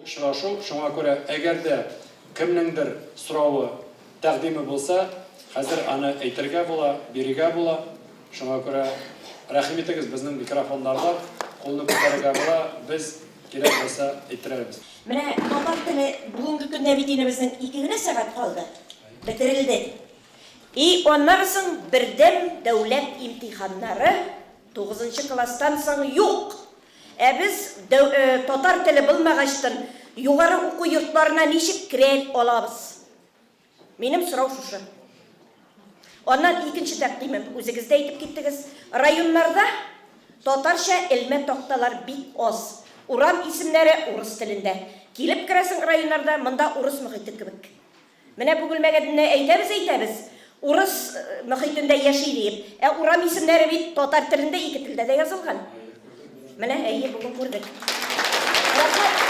очрашу, шуңа күрә әгәр дә кемнеңдер соравы, тәкъдиме булса, хәзер аны әйтергә була, бирергә була. Шуңа күрә рәхим итегез, безнең микрофоннар бар, кулны күтәрергә була, без кирәк булса әйттерәбез. Менә татар теле бүгенге көндә бит инде безнең ике генә сәгать калды, бетерелде. И аннары соң бердәм дәүләт имтиханнары тугызынчы класстан соң юк! Ә без дәү татар теле булмагачтын югары уку йортларына ничек керә алабыз? Минем сорау шушы. Аннан икенче тәкъдимем, үзегез дә әйтеп киттегез, районнарда татарча элмә такталар бик аз. Урам исемнәре урыс телендә. Килеп керәсең районнарда, монда урыс мохите кебек. Менә Бөгелмәгә әйтәбез-әйтәбез, урыс мохитендә яши диеп, ә урам исемнәре бит татар телендә ике телдә дә язылган. Менә, әйе, бүген күрдек. Рәхмәт.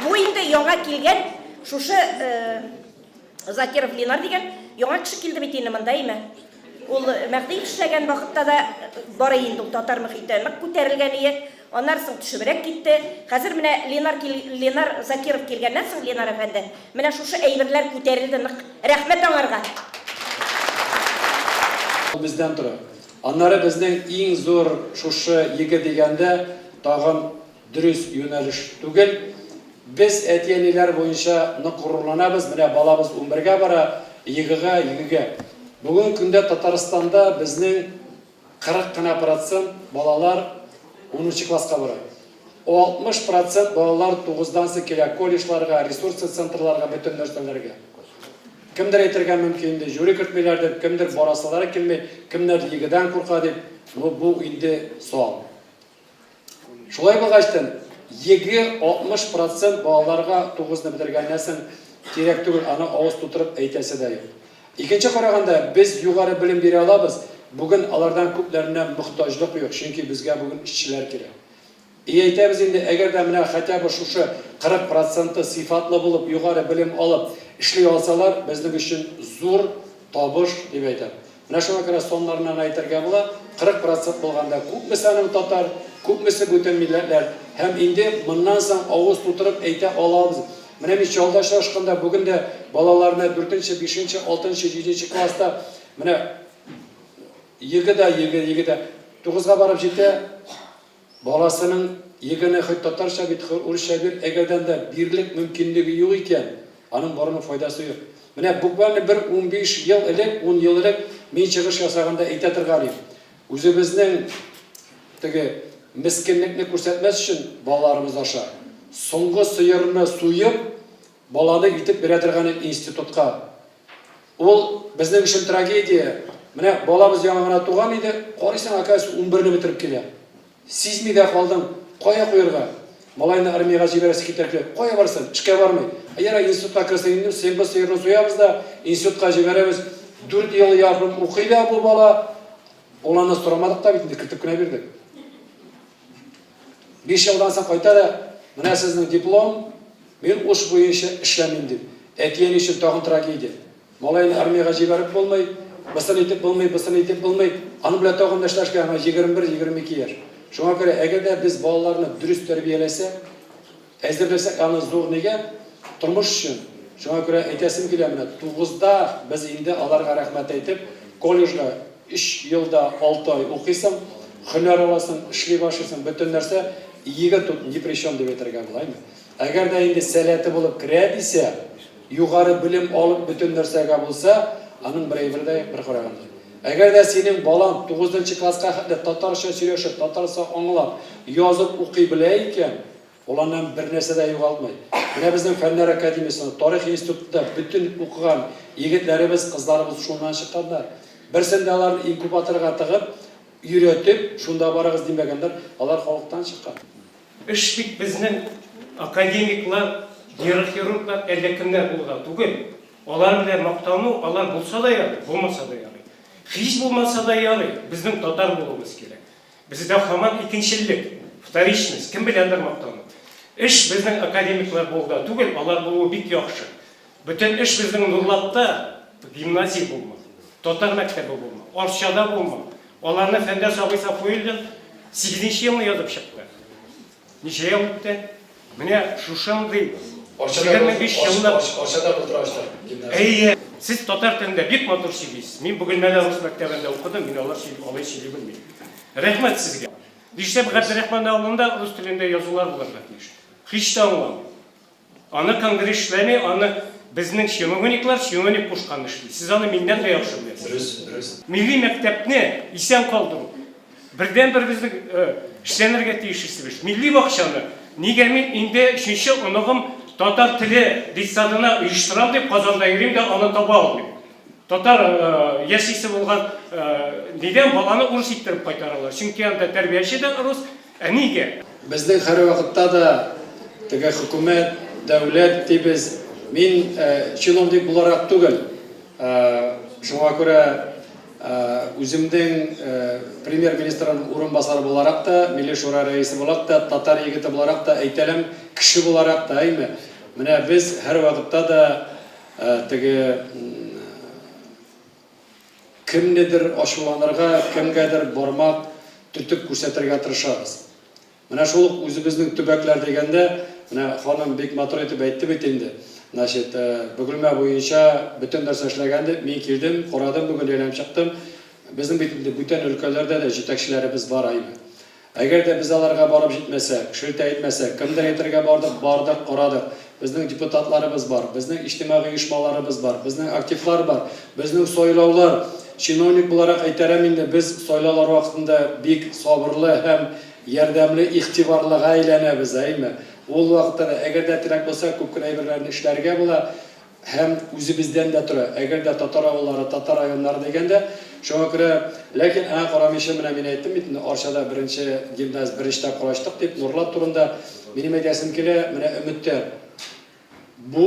Бу инде яңа килгән шушы Закиров Ленар дигән яңа кеше килде бит инде монда, әйме? Ул Мәһдиев эшләгән вакытта да бар инде ул татар мөхите нык күтәрелгән ие. Аннары соң төшебрәк китте. Хәзер менә Ленар кил Ленар Закиров килгәннән соң, Ленар әфәнде, менә шушы әйберләр күтәрелде нык. Рәхмәт аңарга. Ул бездән тора. Аннары безнең иң зур шушы ЕГЭ дигәндә тагын дөрес юнәлеш түгел. Без әти-әниләр буенча нык горурланабыз, менә балабыз унбергә бара, ЕГЭга, ЕГЭгә. Бүгенге көндә Татарстанда безнең 40 кына процент балалар унынчы класска бара. 60 процент балалар тугыздан соң килә колледжларга, ресурсный центрларга, бөтен нәрсәләргә. Кемдер әйтергә мөмкин инде, жюри кертмиләр дип, кемдер барасылары килми, кемнәр ЕГЭдан курка дип, ну бу инде сан. Шулай булгачтын, ЕГЭ 60 процент балаларга тугызны бетергәннән соң кирәк түгел, аны авыз тутырып әйтәсе дә юк. Икенче караганда, без югары белем бирә алабыз, бүген алардан күпләренә мохтаҗлык юк, чөнки безгә бүген эшчеләр кирәк. И әйтәбез инде, әгәр дә менә хотя бы шушы 40 проценты сыйфатлы булып, югары белем алып эшли алсалар, безнең өчен зур табыш, дип әйтәм. Менә шуңа күрә саннарыннан әйтергә була, 40 процент булганда күпмесе аның татар, күпмесе бүтән милләтләр. Һәм инде моннан соң авыз тутырып әйтә алабыз. Менә мин Чаллыда очрашканда бүген дә балаларны дүртенче, бишенче, алтынчы, җиденче класста менә ЕГЭ да ЕГЭ, ЕГЭ дә тугызга барып җитә, Баласының ЕГЭны хоть татарча бит, хоть урысча бир, әгәрдән дә бирлек мөмкинлеге юк икән, аның барының файдасы юк. Менә буквально бер 15 ел элек, ун ел элек мин чыгыш ясаганда әйтә торган идем. Үзебезнең теге мескенлекне күрсәтмәс өчен балаларыбыз аша, соңгы сыерны суеп, баланы илтеп бирә торган идек институтка. Ул безнең өчен трагедия. Менә балабыз яңа гына туган иде, карыйсың, оказывается, унберне бетереп килә. Сизми дә калдың, кая куерга? Малайны армиягә җибәрәсе китә килә. Кая барсын? Эшкә бармый. Ә ярай, институтка керсен инде, сыйбыз сыерны суябыз да, институтка җибәрәбез. Дүрт ел ярым укый да бу бала. Ул аны сорамадык та бит инде, кертеп кенә бирдек. Биш елдан соң кайта да, менә сезнең диплом, мин уш буенча эшләмим дип. Әти-әни өчен тагын трагедия. Малайны армиягә җибәреп булмый, бысын итеп булмый, бысын итеп булмый. Аның белән тагын да эшләшкә аңа 21-22 яшь. Шуңа күрә, әгәр дә без балаларны дөрес тәрбияләсәк, Әзерләсәк аны зур нигә? Тормыш өчен. Шуңа күрә әйтәсем килә, менә тугызда без инде аларга рәхмәт әйтеп, колледжга өч ел да алты ай укыйсың, һөнәр аласың, эшли башлыйсың, бөтен нәрсә, егет тут ни при чем дип әйтергә була, әйме? Әгәр дә инде сәләте булып керә дисә, югары белем алып бөтен нәрсәгә булса, аның бер әйбере дә юк, бер караганда. Әгәр дә синең балаң тугызынчы класска хәтле татарча сөйләшеп, татарча аңлап, язып укый белә икән, Ул аннан бернәрсә дә югалтмый. Менә безнең Фәннәр академиясендә, Тарих институтында бөтен укыган егетләребез, кызларыбыз шуннан чыкканнар. Берсен дә аларны инкубаторга тыгып, өйрәтеп, шунда барыгыз димәгәннәр, алар халыктан чыккан. Эш бит безнең академиклар, нейрохирурглар, әллә кемнәр булуда түгел. Алар белән мактану, алар булса да ярый, булмаса да ярый. Һич булмаса да ярый, безнең татар булуыбыз кирәк. Бездә һаман икенчеллек, вторичность, кем беләндер мактану. Эш безнең академиклар булуда түгел, алар булуы бик яхшы. Бөтен эш безнең Нурлатта гимназия булма, татар мәктәбе булма, Арчада булма. Аларны Фәндәс абый Сафуиллин сигезенче елны язып чыкты. Ничә ел үтте? Менә шушындый 25 еллык. Арчада былтыр ачтык гимназия. Әйе. Сез татар телендә бик матур сөйлисез. Мин Бөгелмәдә рус мәктәбендә укыдым, мин алар алай сөйли белмим. Рәхмәт сезгә. Нишләп Габдерахман авылында рус телендә язулар булырга тиеш? Һич тә аңламыйм. Аны конгресс эшләми, аны безнең чиновниклар чиновник кушкан эшли. Сез аны миннән дә яхшы беләсез. Дөрес, дөрес. Милли мәктәпне исән калдыру, бердәнбер безнең эшләнергә тиеш эш. Милли бакчаны нигә мин инде өченче оныгым татар теле детсадына оештырам дип Казанда йөрим дә аны таба алмыйм. Татар яшисе булган нидән баланы урыс иттереп кайтаралар. Чөнки анда тәрбияче дә рус. Ә нигә? Безнең һәрвакытта да теге хөкүмәт, дәүләт дибез. Мин чиновник буларак түгел, шуңа күрә үземнең премьер-министрның урынбасары буларак та, Милли Шура рәисе буларак та, татар егете буларак та әйтәләм, кеше буларак та, әйме. Менә без һәрвакытта да теге Кемнедер ачуланырга, кемгәдер бармак төртеп күрсәтергә тырышабыз. Менә шул ук үзебезнең төбәкләр дигәндә, менә ханым бик матур итеп әйтте бит инде. Значит, Бөгелмә буенча бөтен нәрсә эшләгән дип, мин килдем, карадым бүген, әйләнеп чыктым. Безнең бит инде бүтән өлкәләрдә дә җитәкчеләребез бар, әйме. Әгәр дә без аларга барып җитмәсәк, шелтә итмәсәк, кемдер әйтергә бардык, бардык, карадык. Безнең депутатларыбыз бар, безнең иҗтимагый оешмаларыбыз бар, безнең активлар бар, безнең сайлаулар. Чиновник буларак әйтәрәм инде, без сайлаулар вакытында бик сабырлы һәм ярдәмле, игътибарлыга әйләнәбез, әйеме? Ул вакытта да, әгәр дә теләк булса, күп кенә әйберләрне эшләргә була. Һәм үзебездән дә тора. Әгәр дә татар авыллары, татар районнары дигәндә, шуңа күрә, ләкин аңа карамыйча, менә мин әйттем бит инде, Арчада беренче гимназ беренче тапкыр ачтык дип, Нурлат турында минем әйтәсем килә, менә өметтә. Бу,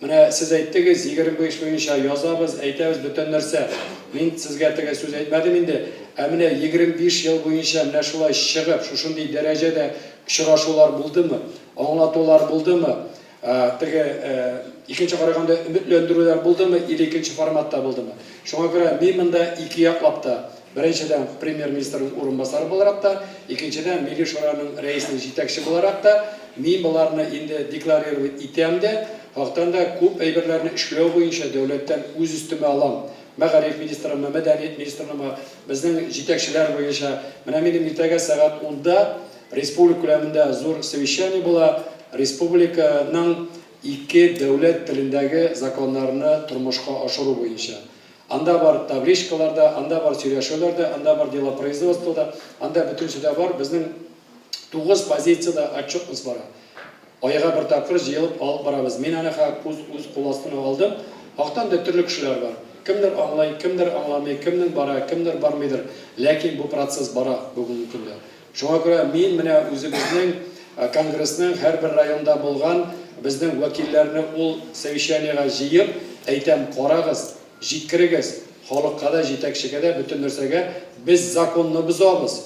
менә сез әйттегез, 25 буенча язабыз, әйтәбез, бөтен нәрсә. Мин сезгә теге сүз әйтмәдем инде. Ә менә 25 ел буенча менә шулай чыгып, шушындый дәрәҗәдә очрашулар булдымы, аңлатулар булдымы? Теге икенче караганда өметләндерүләр булдымы или икенче форматта булдымы? Шуңа күрә мин монда ике яклап та, беренчедән, премьер-министрның урынбасары буларак та, икенчедән, Милли Шураның рәисенең җитәкче буларак та, мин боларны инде декларировать итәм дә, хактан да күп әйберләрне эшләү буенча дәүләттән үз өстемә алам. Мәгариф министрымы, мәдәният министрынымы, безнең җитәкчеләр буенча. Менә минем иртәгә сәгать унда Республика күләмендә зур совещание була, республиканың ике дәүләт телендәге законнарны тормышка ашыру буенча. Анда бар табличкалар да, анда бар сөйләшүләр дә, анда бар делопроизводство да, анда бөтенесе дә бар. Безнең тугыз позициядә отчетность бара. Айга бер тапкыр җыелып алып барабыз. Мин аны хәзер үз үз кул астына алдым. Хактан да төрле кешеләр бар. Кемдер аңлый, кемдер аңламый, кемнең бара, кемдер бармыйдыр. Ләкин бу процесс бара бүгенге көндә. Шуңа күрә мин менә үзебезнең конгрессның һәрбер районда булган безнең вәкилләрне ул совещаниегә җыеп, әйтәм, карагыз, җиткерегез, халыкка да, җитәкчегә дә, бөтен нәрсәгә, без законны бозабыз.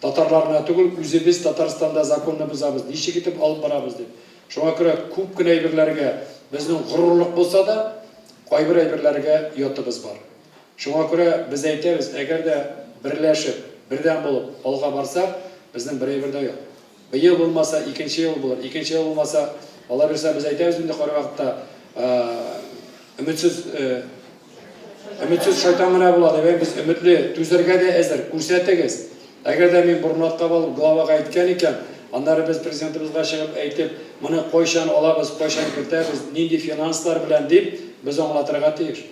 Татарлар гына түгел, үзебез Татарстанда законны бозабыз, ничек итеп алып барабыз дип. Шуңа күрә күп кенә әйберләргә безнең горурлык булса да, кайбер әйберләргә оятыбыз бар. Шуңа күрә без әйтәбез, әгәр дә берләшеп, бердәм булып алга барсак, безнең бер әйбер дә юк. Быел булмаса, икенче ел булыр, икенче ел булмаса, Алла бирсә, без әйтәбез инде кайвакытта, өметсез өметсез шайтан гына була дип, без өметле, түзәргә дә әзер, күрсәтегез. Әгәр дә мин Борнатка барып главага әйткән икән, аннары без президентыбызга чыгып әйтеп, моны кайчан алабыз, кайчан кертәбез, нинди финанслар белән дип, без аңлатырга тиеш.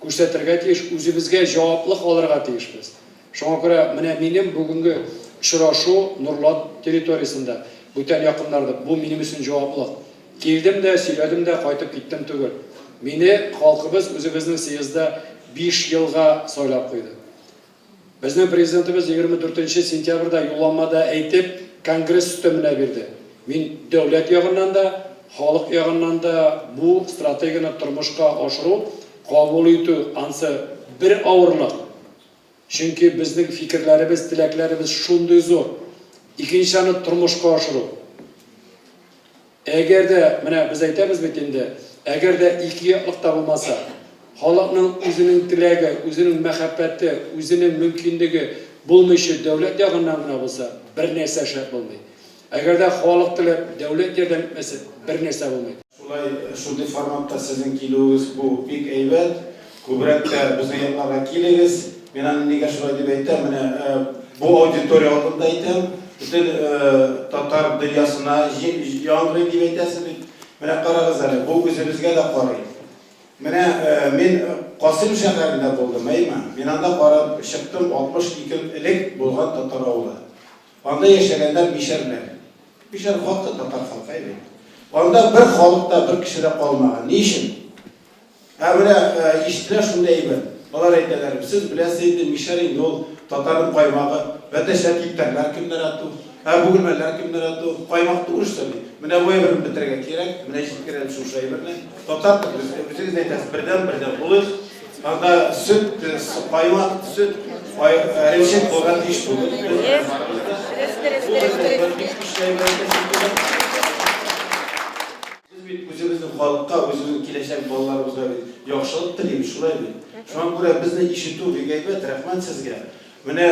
Күрсәтергә тиеш, үзебезгә җаваплык алырга тиешбез. Шуңа күрә менә минем бүгенге очрашу Нурлат территориясендә, бүтән якыннарда, бу минем өчен җаваплык. Килдем дә, сөйләдем дә, кайтып киттем түгел. Мине халкыбыз үзебезнең съездда 5 елга сайлап куйды. Безнең Президентыбыз 24 нче сентябрьдә юлламада әйтеп, Конгресс өстәменә бирде. Мин дәүләт ягыннан да, халык ягыннан да бу стратегияне тормышка ашыру, кабул итү, ансы бер авырлык. Чөнки безнең фикерләребез, теләкләребез шундый зур. Икенче аны тормышка ашыру. Әгәр дә, менә без әйтәбез бит инде, әгәр дә икеяклык та булмаса, халыкның үзенең теләге, үзенең мәхәббәте, үзенең мөмкинлеге булмыйча дәүләт ягыннан гына булса, бернәрсә эшләп булмый. Әгәр дә халык теләп, дәүләт ярдәм итмәсә, бернәрсә булмый. Шулай, шундый форматта сезнең килүегез бу бик әйбәт. Күбрәк тә безнең якларга килегез. Мин аны нигә шулай дип әйтәм, менә бу аудитория алдында әйтәм, бөтен татар дөньясына яңгырый дип әйтәсез бит. Менә карагыз әле, бу үзебезгә дә карый. Менә мин Касыйм шәһәрендә булдым, әйме? Мин анда карап чыктым, 62 ел элек булган татар авылы. Анда яшәгәннәр мишәрләр. Мишәр халкы татар халкы әйе бит. Анда бер халык та, бер кеше дә калмаган. Ни өчен? Ә менә ишетелә шундый әйбер. Алар әйтәләр, сез беләсез инде, мишәр инде ул татарның каймагы. Бәтәчләр типтәрләр кемнәр ату, ә бүгелмәләр кемнәр ату. Каймак түгел что ли? Менә бу әйберне бетерергә кирәк. Менә җиткерәм шушы әйберне. Татар без, үзегез дә әйтәсез, бердәм, бердәм булыйк. Анда сөт, каймак, сөт, эремчек булырга тиеш түгел. Без бит үзебезнең халыкка, үзебезнең киләчәк балаларыбызга бит яхшылык телибез, шулай бит? Шуңа күрә безне ишетү бик әйбәт, рәхмәт сезгә. Менә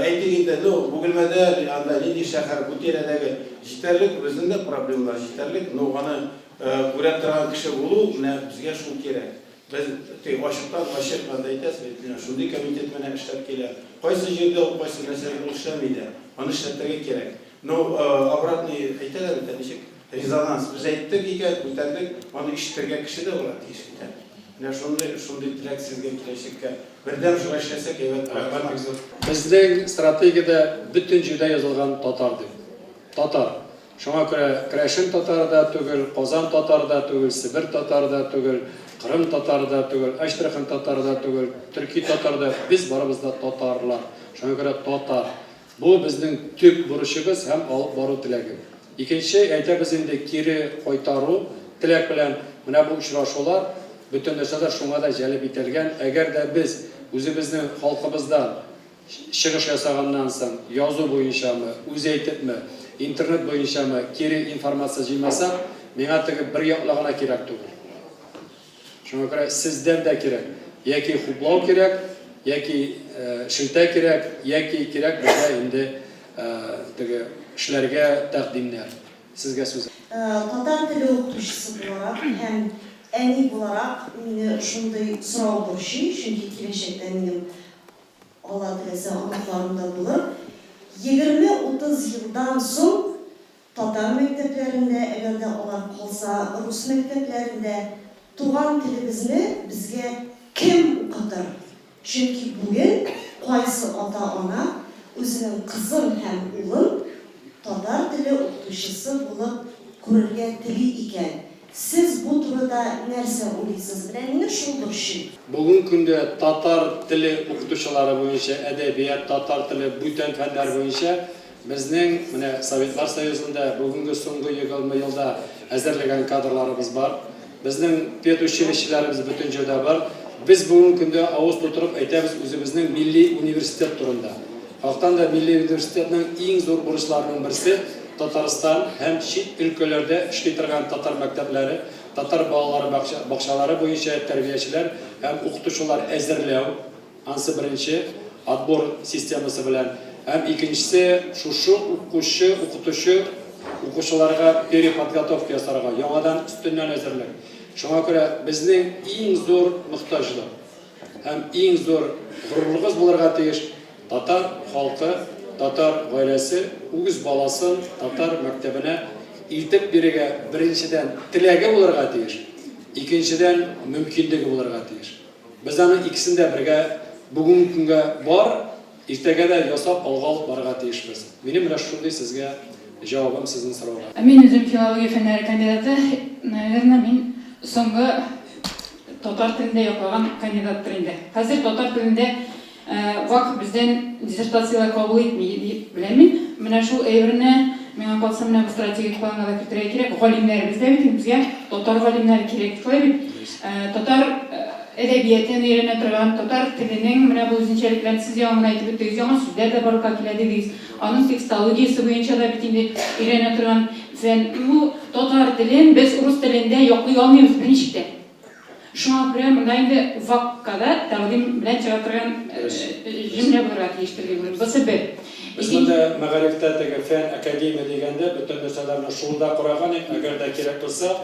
әйтик инде, ну, Бөгелмәдә, анда нинди шәһәр, бу тирәдәге җитәрлек, безнең дә проблемалар җитәрлек, но аны күрә торган кеше булу, менә безгә шул кирәк. Без теге ачыктан-ачык анда әйтәсез бит, менә шундый комитет менә эшләп килә. Кайсы җирдә ул, кайсы нәрсәдә ул эшләми дә. Аны эшләтергә кирәк. Но обратный әйтәләр бит, ә ничек? Резонанс. Без әйттек икән, күтәрдек, аны ишетергә кеше дә булырга тиеш бит әле. Менә шундый, шундый теләк сезгә киләчәккә. Бердәм шулай эшләсәк, әйбәт була. Рәхмәт бик зур. Безнең стратегиядә бөтен җирдә язылган татар дип. Татар. Шуңа күрә керәшен татары да түгел, Казан татары да түгел, Себер татары да түгел, Кырым татары да түгел, Әчтерхан татары да түгел, төрки татар да, без барыбыз да татарлар. Шуңа күрә татар. Бу безнең төп бурычыбыз һәм алып бару теләге. Икенче, әйтәбез инде, кире кайтару теләк белән менә бу очрашулар, бөтен нәрсә дә шуңа да җәлеп ителгән. Әгәр дә без үзебезнең халкыбыздан Чыгыш ясаганнан соң, язу буенчамы, үзе әйтепме, интернет буенчамы кире информация җыймасак, миңа теге бер яклы гына кирәк түгел. Шуңа күрә сездән дә кирәк. Яки хуплау кирәк, яки шелтә кирәк, яки кирәк безгә инде теге эшләргә тәкъдимнәр. Сезгә сүз. Татар теле укытучысы буларак һәм әни буларак мине шундый сорау борчый, чөнки киләчәктә минем Алла теләсә, оныкларым да булыр. Егерме-утыз елдан соң татар мәктәпләрендә, әгәр дә алар калса, рус мәктәпләрендә туган телебезне безгә кем укытыр? Чөнки бүген кайсы ата-ана үзенең кызын һәм улын татар теле укытучысы булып күрергә тели икән? Сез бу турыда нәрсә уйлыйсыз? Менә мине шул борчый. Бүгенге көндә татар теле укытучылары буенча, әдәбият, татар теле, бүтән фәннәр буенча безнең менә Советлар Союзында бүгенге соңгы 20 елда әзерләгән кадрларыбыз бар. Безнең педучилищеләребез бөтен җирдә бар. Без бүгенге көндә авыз тутырып әйтәбез үзебезнең милли университет турында. Хактан да милли университетның иң зур бурычларының берсе, Татарстан һәм чит өлкәләрдә эшли торган татар мәктәпләре, татар балалары бакчалары буенча тәрбиячеләр һәм укытучылар әзерләү, ансы беренче, отбор системасы белән, һәм икенчесе, шушы укучы, укытучы, укучыларга переподготовка ясарга, яңадан өстеннән әзерлек. Шуңа күрә безнең иң зур мохтаҗлык, Һәм иң зур горурлыгыбыз булырга тиеш, татар халкы, татар гаиләсе үз баласын татар мәктәбенә илтеп бирергә, беренчедән, теләге булырга тиеш, икенчедән, мөмкинлеге булырга тиеш. Без аның икесен дә бергә бүгенге көнгә бар, иртәгә дә ясап алга алып барырга тиешбез. Минем менә шундый сезгә җавабым сезнең сорауга. Мин үзем филология фәннәре кандидаты, наверное, мин соңгы Татар телендә яклаган кандидаттыр инде. Хәзер татар телендә вак бездән диссертацияләр кабул итми дип беләм мин. Менә шул әйберне, миңа калса, менә бу стратегик планга да кертергә кирәк. Галимнәребез дә бит инде безгә татар галимнәре кирәк, шулай бит? Татар әдәбиятын өйрәнә торган, татар теленең менә бу үзенчәлекләрен сез яңа гына әйтеп үттегез, яңа сүзләр дә барлыкка килә дидегез. Аның текстологиясе буенча да бит инде өйрәнә торган фән. Бу татар телен без урыс телендә яклый алмыйбыз берничек тә. Шуңа күрә монда инде ВАКка да тәкъдим белән чыга торган җөмлә булырга тиештер дип уйлыйм. Бусы бер. Без монда мәгарифтә теге фән академия дигәндә бөтен нәрсәләрне шунда караган идек, әгәр дә кирәк булса,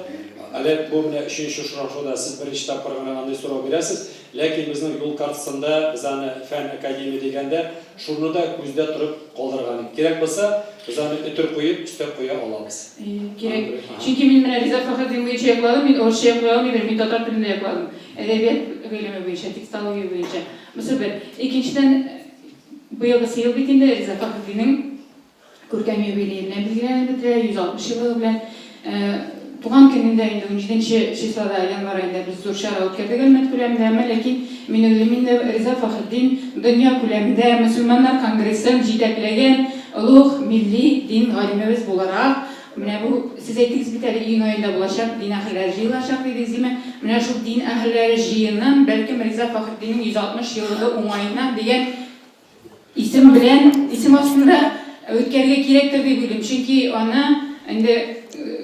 әле бу менә өченче очрашуда сез беренче тапкыр гына андый сорау бирәсез, ләкин безнең юл картасында без аны фән академия дигәндә шуны да күздә торып калдырган идек. Кирәк булса, без аны өтер куеп, өстәп куя алабыз. Кирәк. Чөнки мин менә Риза Фәхретдин буенча якладым, мин урысча яклый алмыйм, мин татар телендә якладым. Әдәбият гыйлеме буенча, текстология буенча. Бусы бер. Икенчедән, быелгысы ел бит инде Риза Фәхретдиннең күркәм юбилее белән билгеләнеп бетерә, 160 еллыгы белән. Туган көнендә инде унҗиденче числода, январь аенда без зур чара үткәрдек Әлмәт күләмендә, әмма ләкин мин уйлыйм инде, Риза Фәхретдин дөнья күләмендә мөселманнар конгрессын җитәкләгән олуг милли дин галимебез буларак, Менә бу, сез әйттегез бит әле, июнь аенда булачак, дин әһелләре җыелачак дидегез, димә. Менә шул дин әһелләре җыенын, бәлкем, Риза Фәхретдиннең 160 еллыгы уңаеннан дигән исем белән, исем астында үткәрергә кирәктер дип уйлыйм. Чөнки аны инде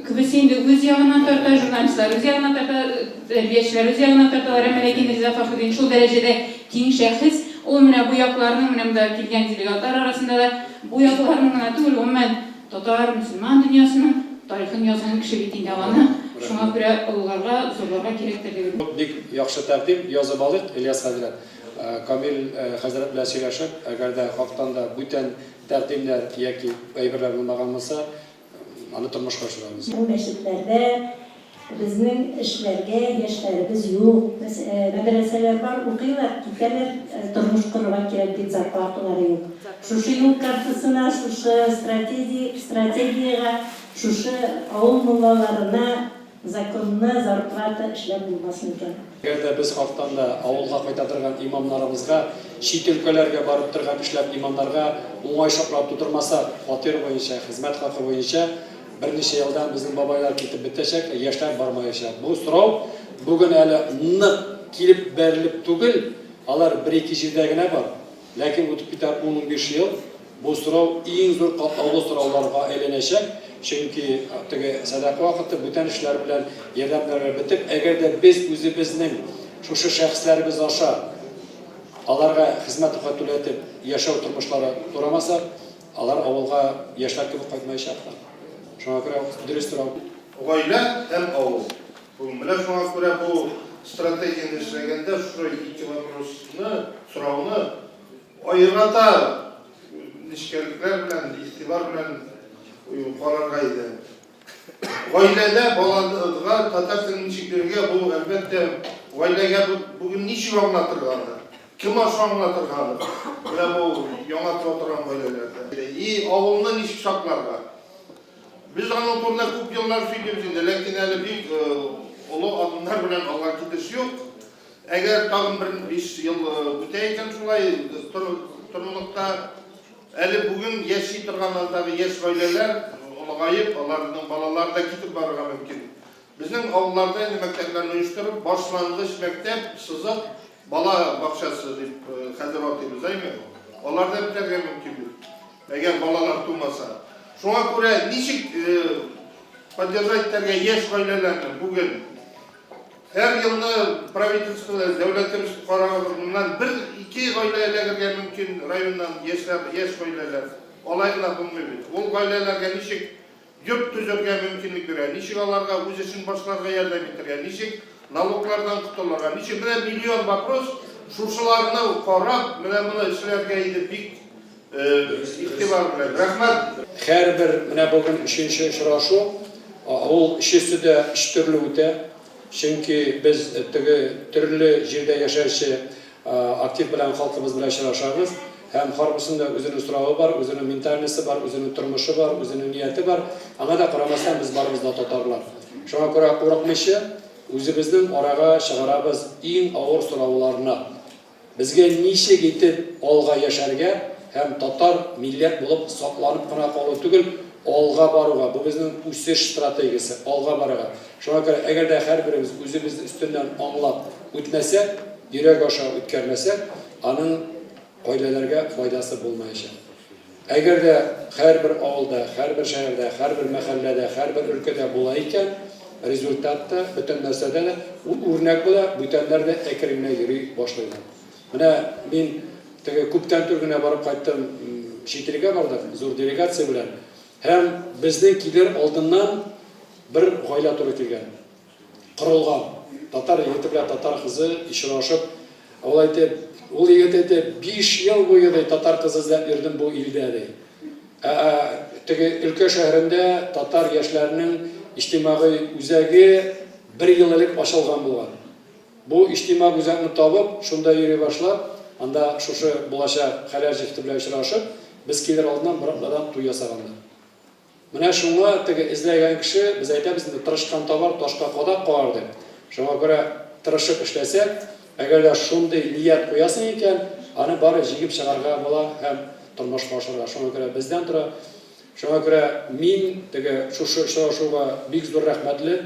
күбесе инде үз ягына тарта, журналистлар үз ягына тарта, тәрбиячеләр үз ягына тарталар, әмма ләкин Риза Фәхретдин шул дәрәҗәдә киң шәхес, ул менә бу якларның, менә монда килгән делегатлар арасында да бу якларның гына түгел, гомумән, Татар, мөселман дөньясының тарихын язган кеше бит инде аны, шуңа күрә олыларга, зурларга кирәктер дип уйлыйм. Бик яхшы тәкъдим, язып алыйк, Ильяс хәзрәт. Камил хәзрәт белән сөйләшеп, әгәр дә хактан да бүтән тәкъдимнәр яки әйберләр булмаган булса, аны тормышка ашырабыз. Бу мәчетләрдә Безнең эшләргә яшьләребез юк. Мәдрәсәләр бар, укыйлар, китәләр, тормыш корырга кирәк бит, зарплаталары юк. Шушы юл картасына, шушы стратегиягә, шушы авыл муллаларына законны зарплата эшләп булмас микән? Әгәр дә без хактан да авылга кайта торган имамнарыбызга, чит өлкәләргә барып торган эшләп имамнарга уңай шартлар тудырмасак, фатир буенча, хезмәт хакы буенча, Берничә елдан безнең бабайлар китеп бетәчәк, ә яшьләр бармаячак. Бу сорау бүген әле нык килеп бәрелеп түгел, алар бер-ике җирдә генә бар. Ләкин үтеп китәр ун-унбиш ел, бу сорау иң зур катлаулы сорауларга әйләнәчәк, чөнки теге сәдака вакыты, бүтән эшләр белән ярдәмнәр белән бетеп, әгәр дә без үзебезнең шушы шәхесләребез аша аларга хезмәт хакы түләтеп яшәү тормышлары турамасак, Алар авылга яшьләр кебек кайтмаячаклар. Шуңа күрә дөрес сорау. Гаилә һәм авыл. Бу менә шуңа күрә бу стратегияне эшләгәндә шушы ике вопросны, сорауны аерата нечкәлекләр белән, игътибар белән карарга иде. Гаиләдә балага татар телен ничек бирергә, бу, әлбәттә, гаиләгә бүген ничек аңлатырга аны? Кем аша аңлатырга аны? Менә бу яңа туа торган гаиләләрдә. И авылны ничек сакларга? Без аның турында күп еллар сөйлибез инде, ләкин әле бик олы адымнар белән алга китеш юк. Әгәр тагын бер биш ел үтә икән шулай торгынлыкта, Әле бүген яши торган андагы яшь гаиләләр олыгаеп, аларның балалары да китеп барырга мөмкин. Безнең авылларда инде мәктәпләрне оештырып, башлангыч мәктәп, сызык, бала бакчасы дип хәзер атыйбыз, әйме? Алар да бетәргә мөмкин бит, әгәр балалар тумаса. Шуңа күрә ничек поддержать итәргә яшь гаиләләрне бүген? Һәр елны правительство, дәүләтебез карарыннан бер-ике гаилә эләгергә мөмкин районнан, яшьләр, яшь гаиләләр. Алай гына булмый бит. Ул гаиләләргә ничек йорт төзергә мөмкинлек бирә, ничек аларга үз эшен башларга ярдәм итәргә, ничек налоглардан котылырга, ничек, менә миллион вопрос, шушыларны карап, менә моны эшләргә иде бик игътибар белән. Рәхмәт! Һәрбер, менә бүген өченче очрашу, ул өчесе дә өч төрле үтә. Чөнки без теге төрле җирдә яшәүче актив белән халкыбыз белән очрашабыз һәм һәрберсендә үзенең соравы бар, үзенең ментальносте бар, үзенең тормышы бар, үзенең нияте бар. Аңа да карамастан без барыбыз да татарлар. Шуңа күрә курыкмыйча үзебезнең арага чыгарабыз иң авыр сорауларны. Безгә ничек итеп алга яшәргә һәм татар милләт булып сакланып кына калу түгел, алга баруга, бу безнең үсеш стратегиясе, алга барырга. Шуңа күрә, әгәр дә һәрберебез үзебез өстеннән аңлап үтмәсәк, йөрәк аша үткәрмәсәк, аның гаиләләргә файдасы булмаячак. Әгәр дә һәрбер авылда, һәрбер шәһәрдә, һәрбер мәхәлләдә, һәрбер өлкәдә була икән, результат та, бөтен нәрсәдә дә ул үрнәк була, бүтәннәр дә әкрен генә йөри башлыйлар. Менә мин теге күптән түгел генә барып кайттым. чит илгә бардык, зур делегация белән. Һәм безнең килер алдыннан бер гаилә туры килгән. Корылган. Татар егете белән татар кызы очрашып, ул әйтә, ул егет әйтә, 5 ел буе ди татар кызы эзләп йөрдем бу илдә ди. Ә теге өлкә шәһәрендә татар яшьләренең иҗтимагый үзәге бер ел элек ачылган булган. Бу иҗтимаг үзәкне табып, шунда йөри башлап, анда шушы булачак хәләл җефете белән очрашып, без килер алдыннан бер атнадан туй ясаганнар. Менә шуңа теге эзләгән кеше, без әйтәбез инде, тырышкан табар, ташка кадак кагар дип. Шуңа күрә тырышып эшләсәк, әгәр дә шундый ният куясың икән, аны бары җиңеп чыгарга була һәм тормышка ашырырга. Шуңа күрә бездән тора. Шуңа күрә мин теге шушы очрашуга бик зур рәхмәтле.